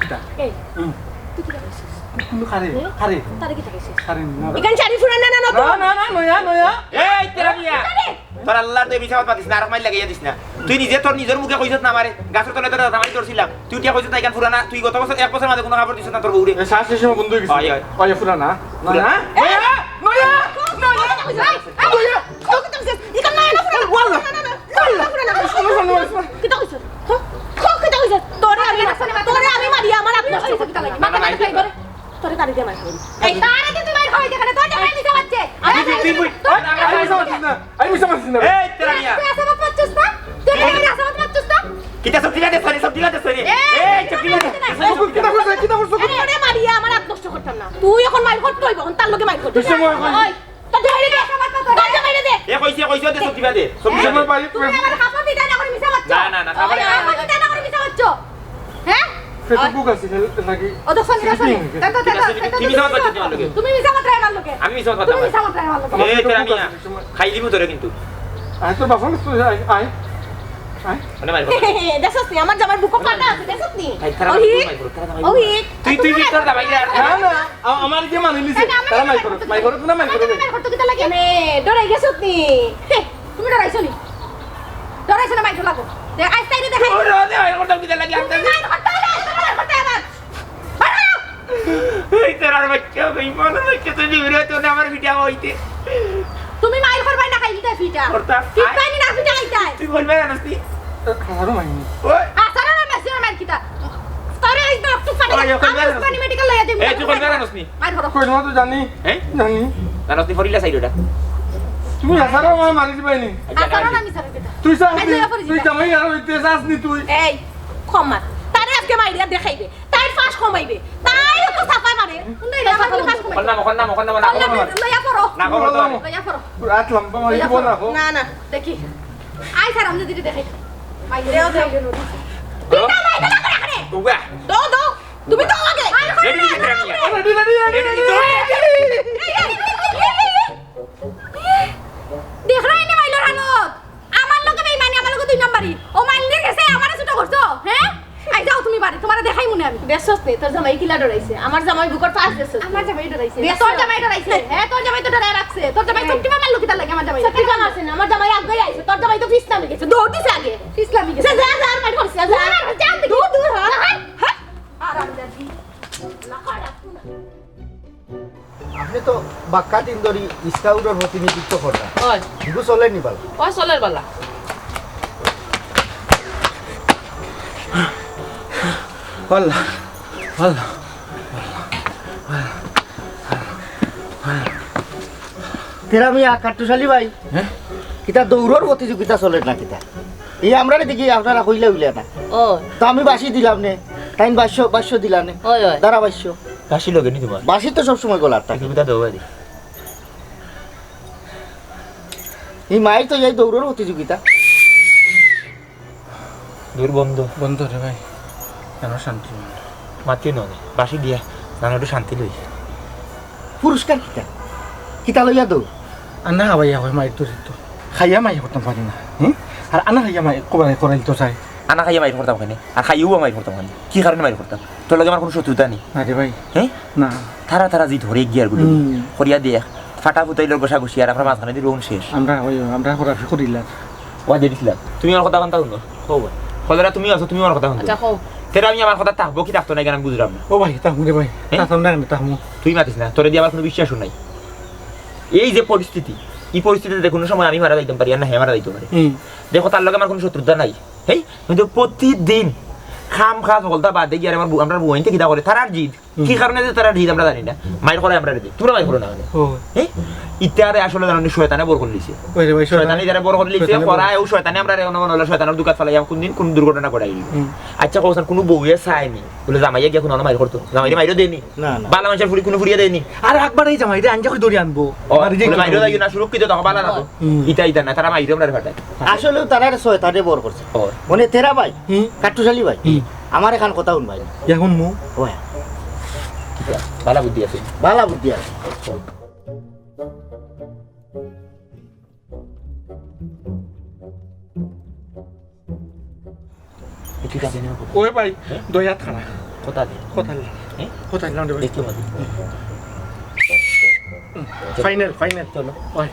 কিতা? এই, হুম। তুই কিতা কইছিস? কিন্তু খারে, হ্যাঁ? খারে। তারে কিতা কইছিস? খারে না। এখান শাড়ি ফুরানা না নতুন? না, না, না, নয়া, নয়া। এই, তেরা মিয়া। আরে! তোর আল্লার তো এই মিছা মাত মাতিস না, আর মাইর লাগাইয়া দিস না। তুই নিজে তোর নিজর মুখে কইছত না আমারে, গাছর তলে তোরে জামাই ধরছিলাম। তুই উঠিয়া কইছত না, ইখান ফুরানা, তুই গত বছর এক বছর মাঝে কোনো কাপড় দিছত না তোর বউরে। এ, শ্বাস শেষে বন্ধ হয়ে গেছে। হয়, হয়। হয়, ফুরানা। না, ফুরা-, না। নয়া, নয়া, নয়া, নয়া। কিতা কইছস? কিতা কইছস? তোরে আমি, তোরে আমি মারি আমার আত্মহত্যা। তোরে গাড়ি দিয়া মারি। এই তারে যে তুই মাইর খাওয়াই যেখানে, তোর জামাই মিছা মাতছে। আমি, তুই, তুই, তুই, আমি মিছা মাতছি না। আমি মিছা মাতছি না। এই, তেরা মিয়া। তুই আসামত মাতছস না? তুই আমার আসামত মাতছস না? কিতা সব ঠিক আছে, সরি, সব ঠিক আছে, সরি। এই, এই, সব ঠিক আছে। কিতা করছে, কিতা করছে? আরে, ওরে মারিয়া আমার আত্মহত্যা করতাম না। তুই এখন মাইর করতে হইব, এখন তার লগে মাইর করতে। তুই সময় কই? ওই, তোর জামাইরে দে। তোর জামাইরে দে। এ কইছে, কইছে, দে, সব দিবা দে। সব দিবা দে। তুমি আমার কাপড় দিতে না করে মিছা মাতছো। না, না, না, কাপড় ওই, কাপড় দিতে না করে মিছা মাতছো। হ্যাঁ? পেটে ভুক আছে, নাকি? ও, দেখছো নি, দেখছো নি? তুমি মিছা মাত মাতছো আমার লগে। তুমি মিছা মাত মাতছো আমার লগে। আমি মিছা মাত মাতছি? তুমি মিছা মাত মাতছো আমার লগে। এ, তেরা মিয়া, খাইলিমু তোরে কিন্তু। আয়, তোর বাপর কাছে আয়, আয়। মানে মাইর করো। দেখছস নি, আমার জামাইর বুকো ফাটা আছে, দেখছস নি? খাই, তারা ওই, মাইর করো, তারা মাইর করো। ওই, তুই, তুই, তুই তোর জামাই আর না, না, আ-, আমার যে মানি নিছে, না, না, তারা মাইর করো, মাইর করো, না মাইর করো। মাইর করতে কিতা লাগে? মানে, ডরাই গেছত নি? হে, তুমি ডরাইছো নি? ডরাইছো না, মাইর লাগো। দে, আজ তাই দেখাই। ওরে, ওরে, মাইর করতে কিতা লাগে? তুমি মাইর করতে হলে, আজ মাইর করতে আবার। এই তোর আর বাচ্চা, বেইমান বাচ্চা, তুই বিবরে তো না আমার ভিডিও হইতে। তুমি মাইর করবাই না, খাইলি তাই ফিটা। করতা। ফিটা নি না ফিটা আইতাই। তুই বলবে না নাস্তি? খাওয়ারও মাইনি। ওই। আসারা না মেসি মাইর কিতা? তোরে এই তো একটু ফাটা। ওই, ওই, কইবে না। আমি মেডিকেল লইয়া দিমু। এই, তুই কইবে না নাস্তি? মাইর করো। কই না তো জানি। হ্যাঁ? জানি। না, নাস্তি ফরিলা সাইড ওটা। তুমি আসারা আমার মারি দিবাই নি। আসারা না আমি সারা কিতা? তুই সাস নি, তুই জামাই আর হইতে সাস নি তুই। এই, ক্ষমা। তারে আজকে মাইরিয়া দেখাইবে। তাই ফাঁস কমাইবে। তাই তো সাফাই মারে। হুন্ডা এটা আমার ফাঁস কমাইবে। মখন্না, মখন্না, মখন্না, মখন্না। লইয়া পড়ো। না, খবর তো। লইয়া পড়ো। রাত লম্বা মারি দিব না, হো। না, না। দেখি। আই স্যার, আমি যদি দেখাই। মাইরে ও দেও। পিতা মাইরে না করে আরে। উবা। দো, দো। তুমি তো আগে। Ready, ready, ready. Ready, ready, ready, ready. দেখরায় নি মাইলর হালত? আমার লগে বেইমানি, আমার লগে দুই নাম্বারি। ও মাইলনির গেছে আমারে ছোট করছো, হ্যাঁ? আই যাও তুমি বাড়ি, তোমারে দেখাই মনে আমি। দেখছস নি, তোর জামাই কিলা ডরাইছে? আমার জামাই বুকর পাশ দেখছস নি? আমার জামাই ডরাইছে। দেখছস? তোর জামাই ডরাইছে। হ্যাঁ, তোর জামাই তো ডরাই রাখছে। তোর জামাই হ্যাঁ। সত্যি মামার লোক কিতা লাগে আমার জামাই? সত্যি মামা আছে না, আমার জামাই আগে আইছে। তোর জামাই তো ফিস নামে গেছে, দৌড় দিছে আগে। ফিস নামে গেছে। যা, যা, যা, আর মাইর করছে, যা। দূর, যা, দূর, দূর, হ্যাঁ, হ্যাঁ। আর আমি যাচ্ছি। আপনি তো বাক্কা দিন ধরি স্কাউটর প্রতিনিধিত্ব কররা। হয়। হিগু চলের নি বালা? ও চলের বালা। আল্লাহ, আল্লাহ, আল্লাহ, আল্লাহ, আল্লাহ। তেরা মিয়া, কাট্টুশালী ভাই। হ্যাঁ? কিতা দৌড়র প্রতিযোগিতা চলের না কিতা? এই আমরারে দেখি আপনারা কইলা উইলা না। ও। তো আমি বাঁশি দিলাম নে, তাইন বাঁশি, বাঁশি দিলা নে। ওই, ওই। দাঁড়া বাঁশি। বাঁশি লগে নি তোমার? বাঁশি তো সবসময় গলার থাকে। তুমি তা দেও বাড়ি। এই মাইর তো এই দৌড়র প্রতিযোগিতা। দূর বন্ধ। বন্ধ রে ভাই, কেন শান্তি নেই? মাতি নয়, বাঁশি দিয়া, জানো একটু শান্তি লই। পুরস্কার কিতা? কিতা লইয়া দৌড়? আর না ভাই, এখন মাইর তো দিত। খাইয়া মাইর করতাম পারি না, হুম? আর আনা খাইয়া মাইর কবারে করাইল তো চাই। আনা খাইয়া মাইর করতাম কেনে? আর খাইয়াও মাইর করতাম কেনে? কি কারণে মাইর করতাম? তোর লগে আমার কোনো শত্রুতা নেই। আরে ভাই। হ্যাঁ? না। তারা তারা যে ধরে গিয়ার গুলি। হুম। করিয়া দেখ, ফাটা ফুটাইল ঘষা ঘষি আর আমরা মাঝখানে দিয়ে রোন শেষ। আমরা ওই, আমরা খরাফি করিলাম। ওয়া দিছিলাম। তুমি আমার কথা কান্তা শুনো। কও ভাই। কলেরা তুমি আছো, তুমি আমার কথা শুনো। আচ্ছা, কও। তেরা আমি আমার কথা থাকবো কি থাকতো না, কেন আমি বুঝলাম না। ও ভাই, থাকমু রে ভাই। হ্যাঁ? থাকতাম না কেন, থাকমু। তুই মাতিস না, তোরে দিয়ে আমার কোনো বিশ্বাসও নাই। এই যে পরিস্থিতি, এই পরিস্থিতিতে যে কোনো সময় আমি মারা যাইতাম পারি, আর না হে মারা যাইতে পারে। হুম। দেখো, তার লগে আমার কোনো শত্রুতা নাই। হেই, কিন্তু প্রতিদিন খাম খাস হকলতা বাদে গিয়া আর আমার বউ, আমরা বউয়াইনতে কিতা করে, তারার জিদ। কি কারণে যে তারা দিত আমরা জানি না। মাইর করে আমরা দিত। তোমরা মাইর করো না কেনে? ও। হ্যাঁ? ইতারে আসলে জানো নি শয়তানে বর করিলিছে। ওই রে ভাই, শয়তানে শয়তানে ইতারে বর করিলিছে, শয়তানে বর করা, ও শয়তানে আমরা রে, অন্য মনে হলো শয়তানের দুকাত ফালাইয়া কোন দিন কোন দুর্ঘটনা ঘটাই দিল। হুম। আচ্ছা, কওছান কোনো বউয়ে চায়নি। বলে জামাইয়ে গিয়া কোনো মাইর করতো। জামাইরে মাইরও দেয়নি। না, না। বালা মানুষের ফুড়ি কোনো ফুড়িয়ে দেয়নি। আর একবার এই জামাইরে আনজা করি ধরি আনবো। ও, আর এই যে বলে একটু মাইরও দেয় না, সুরক্ষিত থাকো, বালা না তো। হুম। ইতা, ইতা না, তারা মাইরও আমরা ফাটায়। আসলেও তারা শয়তানে বর করছে। ও। মানে তেরা ভাই, হুম। কাট্টুশালী ভাই। হুম। আমার এখান কথা হুন ভাই। এখন মু? ওয়া। বালা বুদ্ধি আছে। বালা বুদ্ধি আছে। ওই ভাই, হ্যাঁ? দয়া থানা। কথা দে। কথা লা। হ্যাঁ? কথা লা, ভাই। দেখতে পাবি। Final, final. চলো। ওই।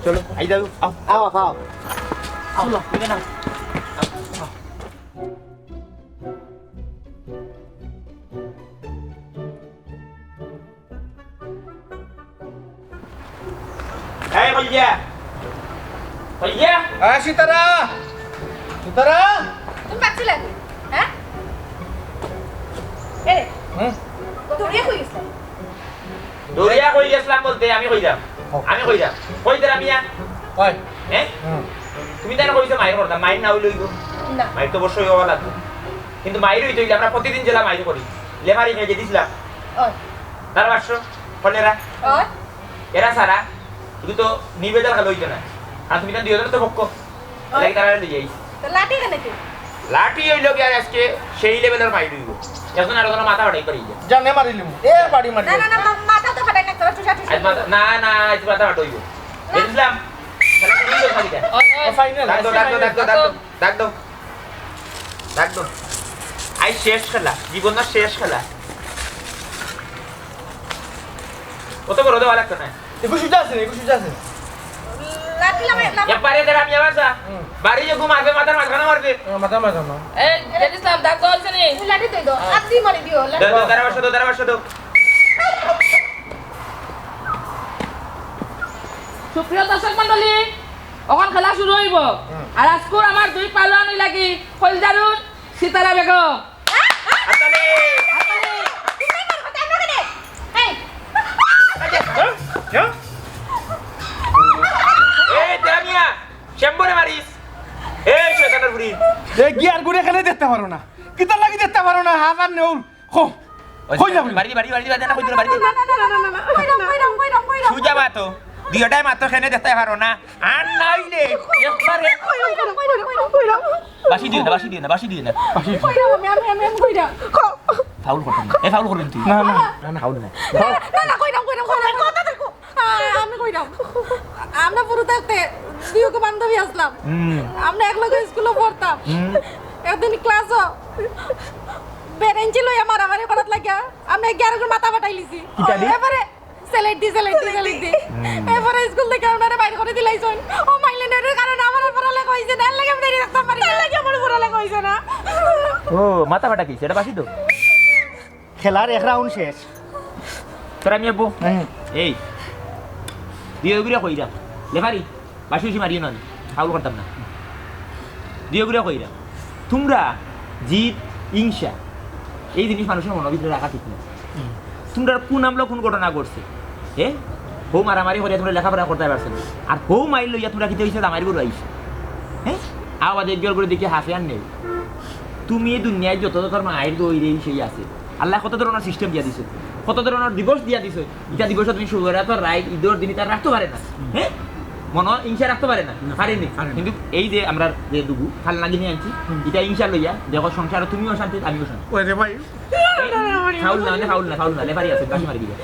চলো। আই যাও। আও, আও, আও। আও, লা, তুমি না। এই, কই গিয়া? কই গিয়া? আ, সিতারা! সিতারা! তুমি পাচ্ছিলে কি? হ্যাঁ? এ, হুম? দৌড়িয়া কই গেছিলে? দৌড়িয়া কই গেছিলাম বলতে আমি কইলাম। ও। আমি কইলাম। কই তেরা মিয়া? কই? হ্যাঁ? হুম। তুমি তারে কইছো মাইর করতাম, মাইর না হইলে হইব? না। মাইর তো অবশ্যই হওয়া লাগবে। কিন্তু মাইর হইতে হইলে আমরা প্রতিদিন জেলা মাইর করি। লেফারি খেয়ে দিছিলাম। ওই। তার পাঁচশো, কলেরা। ওই। এরা সারা, শুধু তো নিবেদন খালি হইতো না। আর তুমি তো দুইজনের তো পক্ষ। ওই। এটাকে তারা লই যাই। তো লাঠি কেন কি? লাঠি হইলো কি আর আজকে সেই লেভেলের মাইর হইব। এখন আর কোনো মাথা ফাটাই পারি না। জানে মারিলিমু। এ বাড়ি মারি। না, না, না, মা-, মাথা তো ফাটাই না, তোরা চুষা চুষা আজ মাথা, করো। না, না, আজ মাথা ফাটাইব। না। বুঝলাম? তাহলে তুমি তো খালি দেখ। ওই, ওই। ও, ফাইনাল। ডাক দাও, ডাক দাও, ডাক দাও, ডাক দাও। ডাক দাও। ডাক দাও। আই শেষ খেলা, জীবনের শেষ খেলা। অত বড় দেওয়া লাগতো না। একুশ উঠে আছে, একুশ উঠে আছে। লাঠি লাগাই, লাগাই। একবারে এদের আমি আবার যা। হুম। বাড়ি যে ঘুম আসবে, মাথার মাঝখানে মারবে। হ্যাঁ, মাথার মাঝখানে। এই, জেড ইসলাম, দাগ দেওয়া হয়েছে নি? লাঠি তুই দাও, হাত দিয়ে মারি দিও, লাঠি। দাও, দাও, দাঁড়াও, দাঁড়াও, দাঁড়াও। সুপ্রিয় দর্শক মণ্ডলী, অখন খেলা শুরু হইব। হুম। আর আজকুর আমার দুই পালোয়ান লাগি, কইলজারুন সিতারা বেগম। হাততালি। এই, তেরা মিয়া, শ্যাম্বরে মারিস। এই, শয়তানের ফুরি। এ গিয়ার গুড়ে খেলে দেখতে পারো না। কিতার লাগি দেখতে পারো না? হাজার নেউল। খো। ওই কই যাবো? বাড়ি দি, বাড়ি দি, বাড়ি দি, বাড়ি দি, না, কই দিলে বাড়ি দি। না, না, না, না, না, না, না। কইরাম, কইরাম, কইরাম, কইরাম। সুজা মাতো। দুইটাই মাতো খেনে দেখতে পারো না। আর নাইলে একবারে কইরাম, কইরাম, কইরাম, কইরাম, কইরাম। বাসি দিও না, বাসি দিও না, বাসি দিও না। কইরাম আমি, আমি, আমি, আমি কইরাম। ফাউল করতাম না। এ ফাউল করবেন তুই। না, না, না, না। ফাউল না। না, না, না, কইরাম, কইরাম, কইরাম। কথা দেখো। আ-, আমি কইরাম। আমরা পুরো থাকতে দুইগো বান্ধবী আসলাম। হুম। আমরা একলগে স্কুলে পড়তাম। হুম। একদিন ক্লাসও বেরেঞ্চি লইয়া মারামারি করাত লাগিয়া আমরা এগারো জন মাথা ফাটাইলিছি। কিতা দি? এবারে স্লেট দি, স্লেট দি, স্লেট দি। হুম। এরপরে স্কুল থেকে ওনারে বাইর করে দিলাইছইন। ও মাইলেনের কারণে আমার পড়ালেখা হইছে না, এর লাগি আমি দেরি রাখতাম পারি না। এর লাগি আমার পড়ালেখা হইছে না। ও, মাথা ফাটা কিছে? এটা বাসি তো। খেলার এক রাউন্ড শেষ। তোরা আমি আব্বু। হুম। এই, দুইগুরে কইরাম। লেফারি, বাসি উসি মারিও না, ফাউল করতাম না। দুইগুরে কইরাম। তোমরা জিদ, হিংসা, এই জিনিস মানুষের মনের ভিতরে রাখা ঠিক না। হুম। তোমরা কোন আমলা কোন ঘটনা ঘটছে? এ? হউ মারামারি করিয়া তোমরা লেখাপড়া করতে পারছো না। আর হউ মাইর লইয়া তোমরা কিতা হইছে জামাইর ঘরো আইছো? হ্যাঁ? আবার একবার করে দেখি হাফে আর নেই। তুমি এই দুনিয়ায় যত যত মাইর দই রে সেই আছে। আল্লাহ কত ধরনের সিস্টেম দিয়া দিছে, কত ধরনের দিবস দিয়া দিছে। ইটা দিবসে তুমি শুভ রাখো, রাইট, ঈদের দিন ইটা রাখতে পারে না। হ্যাঁ? মনো হিংসা রাখতে পারে না, না, পারেনি। পারে না। কিন্তু এই যে আমরা যে দুগু ফাল নাগিনি আনছি, হুম। ইটা হিংসা লইয়া দেখো সংসারে তুমিও অশান্তি, আমিও অশান্তি। ওই রে ভাই। ফাউল না, মানে ফাউল না, ফাউল না, লেফারি আছে, বাসি মারি দিবে।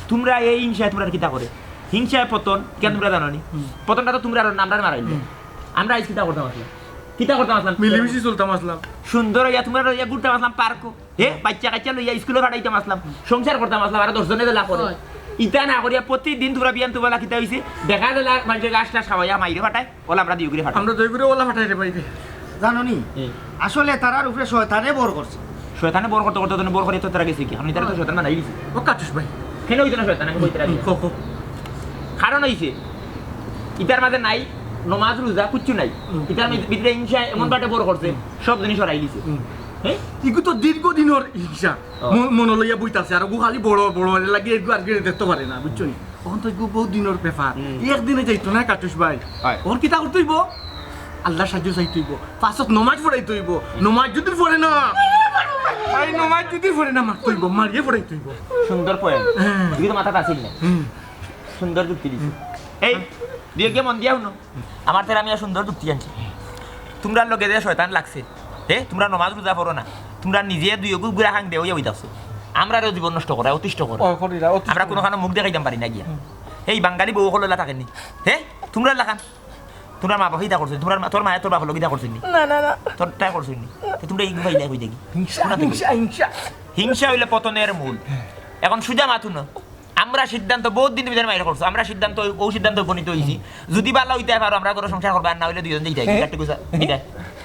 তোমরা এই হিংসায় তোমরা কিতা করে? হিংসায় পতন, কেন তোমরা জানো নি? হুম। পতনটা তো তোমরা আর আমরারে মারাইলে। হুম। আমরা আইজ কিতা করতাম আসলাম? কিতা করতাম আসলাম? মিলিমিশি চলতাম আসলাম। সুন্দর হইয়া তোমরা লইয়া ঘুরতাম আসলাম পার্কও। হে, বাচ্চা কাচ্চা লইয়া স্কুলে পাঠাইতাম আসলাম। সংসার করতাম আসলাম, আর দশ জনে বেলা করে। হয়। ইতা না করিয়া প্রতিদিন তোমরা বিয়ান তোমরা কিতা হইছে? দেখা গেল আর মানুষের গাছ টাছ খাওয়াইয়া মাইরে পাঠায়। ওলা আমরা দুইগুরে ফাটাই। আমরা দুইগুরে ওলা ফাটাই রে ভাই রে। জানো নি? হুম। আসলে তারার উপরে শয়তানে বর করছে। শয়তানে বর করতে করতে তো বর করে তো তারা গেছে কি? এখন তারা তো শয়তান বানাই দিছে। ও কাটুস ভাই। কেন হইতো না শয়তান? আমি কইতে রাজি। হুম, কো, কো। কারণ হইছে, ইতার মাঝে নাই নমাজ রোজা কিচ্ছু নাই। হুম। ইতার মাঝে ভিতরে হিংসা এমন হুম। বাটে বর করছে, হুম। সব জিনিস সরাই দিছে। হুম। ইগু তো দীর্ঘ দিনর হিংসা। ও। মন, মনো লইয়া বইতাছে, আর ওগু খালি বড়, বড়, এর লাগি এগু আর কি দেখতে পারে না, বুঝছো নি? অখন তো এগু বহুত দিনর ব্যাপার। হুম। একদিনে যাইতো না, কাটুস ভাই। হয়। অখন কিতা করতে অইবো? আল্লাহর সাহায্য চাইতে অইবো। পাঁচ ওয়াক্ত নমাজ পড়াইতে অইবো। নমাজ যদি পড়ে না, ভাই, নমাজ যদি পড়ে না, মারতে অইবো, মারিয়া পড়াইতে অইবো। সুন্দর পয়েন্ট। হ্যাঁ। এগুলো তো মাথাত আছিল না। হুম। সুন্দর যুক্তি দিছি। এই, দুই গিয়া মন দিয়া হুনো। আমার তেরা মিয়া সুন্দর যুক্তি আনছে। তুমরার লগে যে শয়তান লাগছে, হে, তুমরা নমাজ রোজা পড়ো না, তুমরা নিজে দুই গুড়া হাং দেওয়া হইতাছো। আমরারও জীবন নষ্ট করা, অতিষ্ঠ করা। ও, করিরা, অতিষ্ঠ আমরা করা। কোনোখানো মুখ দেখাইতাম পারি না গিয়া। হুম। এই বাঙালি বউ হকললা থাকেনি, হে, তুমরার লাখান, তুমরার মা বাপে ইতা করছে, তুমরার মা-, তোর মায়ে তোর বাপর লগে ইতা করছে নি? না, না, না। তোর তাই করছে নি? তো তুমরা এই গুফাইলে কই দেখি? হিংসা, কোনা দেখি? হিংসা, হিংসা। হিংসা হইলে পতনের মূল। এখন সুজা মাথু না। আমরা সিদ্ধান্ত, বহুত দিন ভিতরে মাইর করছো, আমরা সিদ্ধান্ত, ও সিদ্ধান্ত উপনীত হইছি। যদি ভালো হইতে পারো, আমরা করে সংসার করবো, আর না হইলে দুইজন যাইতে হ্যাঁ। কাটতে গুছা, এটা।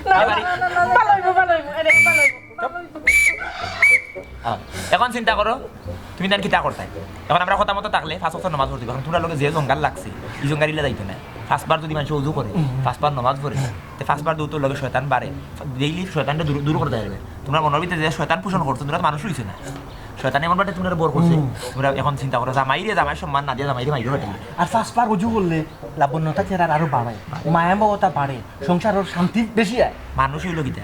না, না, না, না, না, ভালো হইবো, ভালো হইবো, এটা ভালো হইবো, ভালো হইবো। হ্যাঁ, এখন চিন্তা করো, তুমি তান কিতা করতাই? এখন আমরা কথা মতো থাকলে পাঁচ ওয়াক্ত নামাজ পড়তে অইবো। এখন তুমরার লগে যে জঞ্জাল লাগছে, এই জঞ্জাল ইলা যাইতো না। পাঁচবার যদি মানুষ অজু করে, পাঁচবার নামাজ পড়ে, তে পাঁচবার দৌতর লগে শয়তান বাড়ে, ডেইলি শয়তানটা দূর, দূর করে দেয়। তুমরা মনর ভিতরে যে শয়তান পোষণ করছো, তুমরা তো মানুষ হইছো না। শয়তানে এমন বাটে তুমরারে বর করছে, হুম। তুমরা এখন চিন্তা করো, জামাইরে জামাইর সম্মান না দিয়া জামাইরে মাইরো ফাটাইলে। আর পাঁচবার অজু করলে লাবণ্যতা চেহারার আরো বাড়ে, মায়া মমতা বাড়ে, সংসারর শান্তি বেশি হয়। মানুষ হইল কিতা?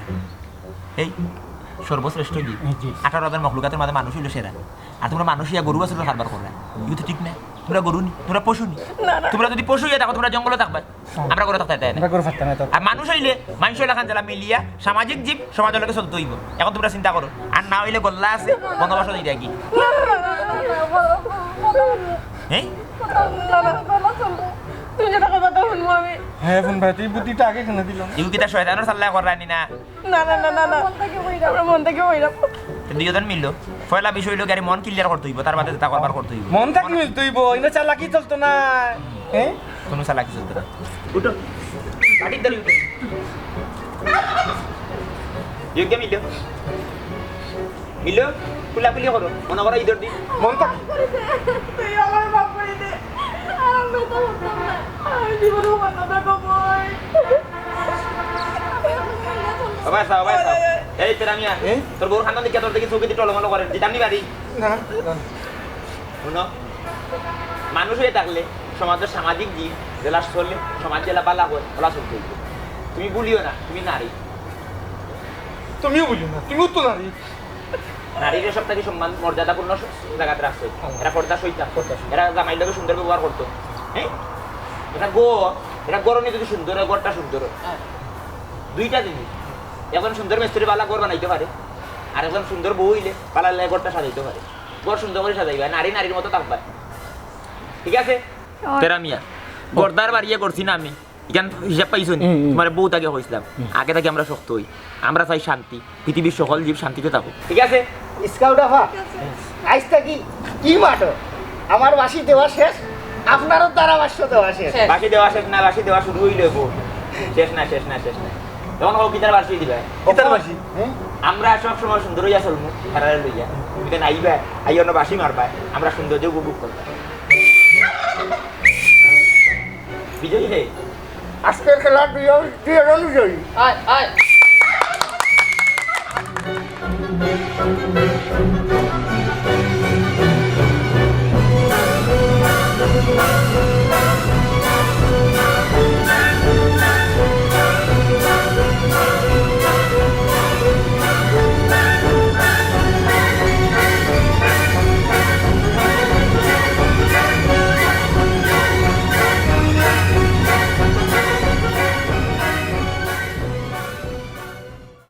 এই সর্বশ্রেষ্ঠ কি? জি। আঠারো হাজার মখলুকাতের মাঝে মানুষ হইল সেরা। আর তুমরা মানুষ ইয়া গরু আছে কারবার করো। ইউ তো ঠিক না। তুমরা গরু নি, তুমরা পশু নি। না, না। তুমরা যদি পশু ইয়া থাকো, তুমরা জঙ্গলে থাকবা। আমরা গরু থাকতে দেয় না। আমরা গরু থাকতে না তো। আর মানুষ হইলে, মানুষ হইলে খান জেলা মিলিয়া সামাজিক জীব, সমাজের লগে চলতে হইব। এখন তুমরা চিন্তা করো, আর না হইলে গল্লা আছে, বন্দোবস্ত দিয়ে দেখি। না, না, না, না, না, বলো, বলো, বলো। হ্যাঁ? না, না, বলো, চলো। তুমি যেটা কইবা, তা শুনবো আমি। হ্যাঁ, ফোন ভাই, তুই বুদ্ধিটা আগে কেন দিল না? ইউ কিতা শয়তানের সাল্লায় করানি না? না, না, না, না, না। মন থেকে বইরা। আমরা মন থেকে বইরা। তো দুইজন মিললো। পয়লা বিষয় হইলো, গাড়ি মন ক্লিয়ার করতে হইব, তার বাদে যেটা করবার করতে হইব। মন থাকি মিলতে হইব, ইনো চালাকি চলতো না। হ্যাঁ? কোনো চালাকি চলতো না। উঠো। গাড়ির দড়ি উঠো। যোগ্য মিললো। মিললো, খুলাখুলি করো। মনে করো ইদর দিন। মন থাকি। তুই আমার মাফ করে দে। আর আমি তো হতাম না। আমি জীবনে হতাম না, গো ভাই। ওবায় চাও, ওবায় চাও। এই তেরা মিয়া, এ? তোর বউর খান্দন দেখিয়া তোর দেখি চোখে দিয়ে টলমল করে। দিতাম নি বাড়ি? না, না। শুনো, মানুষ হয়ে থাকলে সমাজের সামাজিক দিক জেলা চলে, সমাজ জেলা বালা হয়, ওলা চলতে হইবে। তুমি ভুলিও না, তুমি নারী। তুমিও ভুলিও না, তুমিও তো নারী। নারীরা সব থাকি সম্মান মর্যাদাপূর্ণ স-, জায়গাতে রাখছে। এরা পর্দা সইতা। পর্দা সইতা। এরা জামাইর লগে সুন্দর ব্যবহার করতো। হ্যাঁ? এটা ঘর, এটা ঘর নিয়ে যদি সুন্দর হয়, ঘরটা সুন্দর হয়। হ্যাঁ। দুইটা জিনিস। একজন সুন্দর মিস্ত্রি বালা ঘর বানাইতে পারে, আর একজন সুন্দর বউ হইলে বালা লাগে ঘরটা সাজাইতে পারে। ঘর সুন্দর করে সাজাইবা, নারী নারীর মতো থাকবা। ঠিক আছে? তেরা মিয়া, গর্দার বাড়িয়ে করছি না আমি। ইখান হিসাব পাইছো নি? হুম, হুম। তোমার বউ তাকে কইছিলাম, হুম। আগে থাকি আমরা শক্ত হই, আমরা চাই শান্তি, পৃথিবীর সকল জীব শান্তিতে থাকুক। ঠিক আছে? স্কাউট আফা, আইজ থাকি কি মাঠো? আমার বাঁশি দেওয়া শেষ, আপনারও তারা বাঁশি দেওয়া শেষ। শেষ। বাঁশি দেওয়া শেষ না, বাঁশি দেওয়া শুরু হইলে বউ। শেষ না, শেষ না, শেষ না। তখন হোক গিটার বাঁশি দিবা। গিটার বাঁশি? হুম? আমরা সব সময় সুন্দর হইয়া চলমু, খেলারে লইয়া। তুমি তো নাইবা, আইয়া অন্য বাঁশি মারবা, আমরা সৌন্দর্য উপভোগ করবা। বিজয়ী হে। আজকের খেলা দুই দুই জন বিজয়ী। আয়, আয়।